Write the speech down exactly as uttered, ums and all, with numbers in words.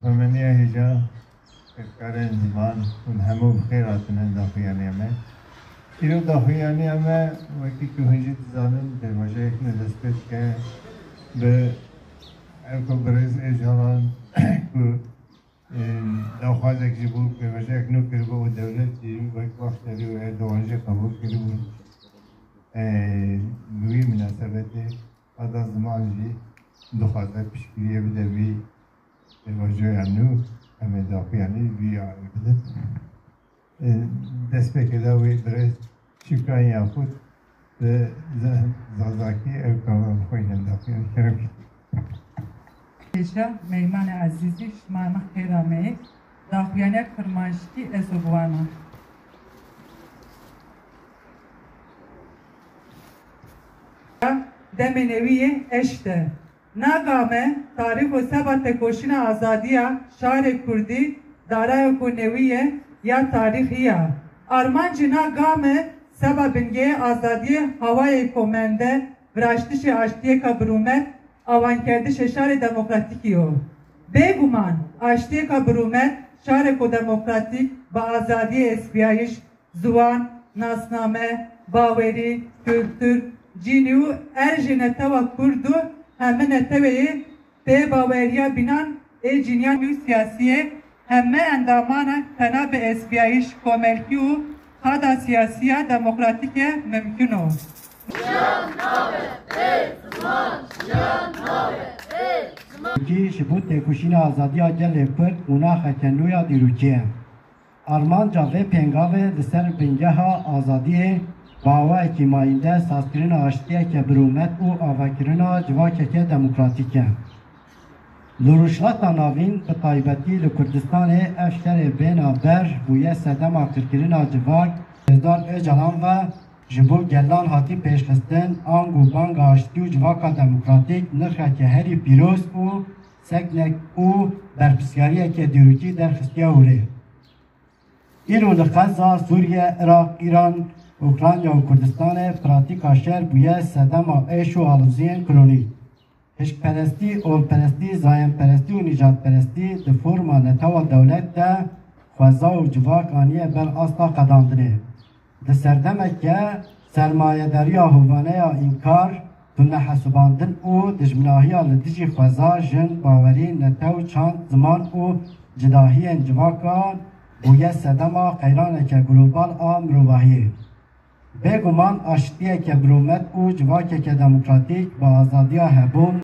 Xwemeniya hêja, hevkarên ziman hûn hemû bi xêr hatine daxuyaniya me. Îro daxuyaniya me, wekî ku hûn jî dizanin, pêvajoyek nû dest pê dike bi ev ku birêz Êcalan ku, e, daxwazek ji bo pêvajoyek nû kiribe û dewlet jî wek Başdarî û Erdogan jî qebûl kiribû. E, bi wî minasebetê, qada ziman jî dixwaze piştgiriyê bide vî pêvajoya nû, em ê daxuyanî vî alî bidin. E, destpêkê de wê birêz Şîvkan Yakût bi Za-, Zazakî ew kama bixwînin daxuyanî kerem. Hêja, meymanê ezîzî, şima hemî xêr ameyê. Daxuyaniya kirmanckî ez û bi wan a. Demê newî yê eşt e. Na game tarîx û seba tekoşîna azadiya şarê kurdî darayeko newî ye ya tarîxî ya. Armancê na game seba bingehê azadiyê hawayeko mende, viraştişê aştiyeka birûmet, avankerdişê şarê demokratîkî yo. Bêguman aştiyeka birûmet, şareko demokratîk bi azadiyê êsbiyayîş, ziwan, nasname, bawerî, kultur, cînî û erjê netewa kurd û heme neteweyê pê baweriya bînan ê cîniyan û siyasiyê heme endamana tenabê êsbiyayîş komelkî û qada siyasiya demokratîke mimkun o. Kî ji bo têkoşîna azadiya gelê Kurd û naxeke nû ya dîrokî ye. Armanca vê pêngavê li ser bingeha azadiyê bi awayekî mayînde sazkirina aştiyeke birûmet û avakirina civakeke demokratîk e. Li Rojhilata Navîn, bi taybetî li Kurdistanê ev şerê bêhna ber bûye sedema qirkirina civak. Hêzdar Ocalan ve ji bo gelan hatî pêşxistin, ango banga aştî û civaka demokratîk nirxeke herî pîroz û seknek û berpirsiyariyeke dîrokî derxistiye hûrê. Îro li Xeza, Sûriye, Iraq, Îran, Ukrayna û Kurdistanê pratîka şer bûye sedema êş û aloziyên kronîk. Hişkperestî, olperestî, zayendperestî û nîjadperestî di forma netewa dewlet de xweza û civak aniye ber asta qedandinê. Di serdemeke sermayedariya hovane ya înkar, tunehesibandin û dijminahiya li dijî xweza, jin, bawerî, netew, çand, ziman û cudahiyên civakan bûye sedema qeyraneke global a mirovahiyê. Bêguman aştiyeke birûmet û civakeke demokratîk bi azadiya hebûn